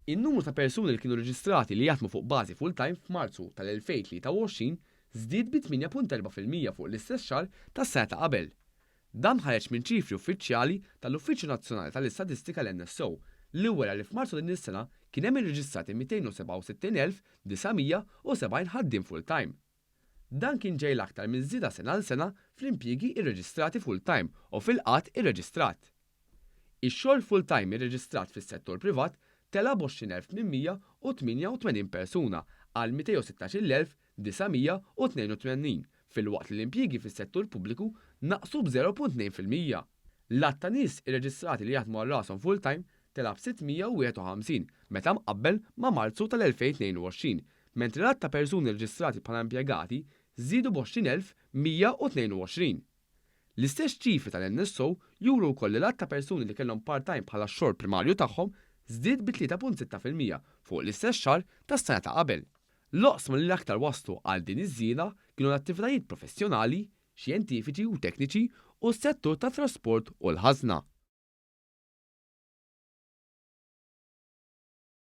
In-numru ta' persuni li kienu reġistrati li jaħdmu fuq bażi full-time f'Marzu tal-2023 żdied bi 8.4% fuq l-istess xahar tas-sena ta' qabel. Dan ħareġ minn ċifri uffiċjali tal-Uffiċċju Nazzjonali tal-Istatistika l-NSO li wera li f'Marzu din is-sena kien hemm irreġistrati 267,970 ħaddiem full-time. Dan kien ġej l-aktar minn żieda sena għal sena fl-impjiegi rreġistrati full-time u fil-qgħad irreġistrat. Ix-xogħol full-time irreġistrat fis-settur privat tela' b'20,888 persuna għal 216,982 filwaqt li l-impjiegi fis-settur pubbliku naqsu b'0.2%. L-għadd ta' nies irreġistrati li jaħdmu għal rashom full-time tela' b'651 meta mqabbel ma' Marzu tal-2022, mentri l-għadd ta' persuni rreġistrati bħala impjegati żdiedu b'20,122. L-istess ċifri tal-NSO juru wkoll li l-għadd ta' persuni li kellhom part-time bħala x-xogħol primarju tagħhom żdied bi 3.6% fuq l-istess xahar tas-sena ta' qabel. L-oqsma li l-aktar wasslu għal din iż-żieda kienu l-attivitajiet professjonali, xjentifiċi u tekniċi u s-settur tat-trasport u l-ħażna.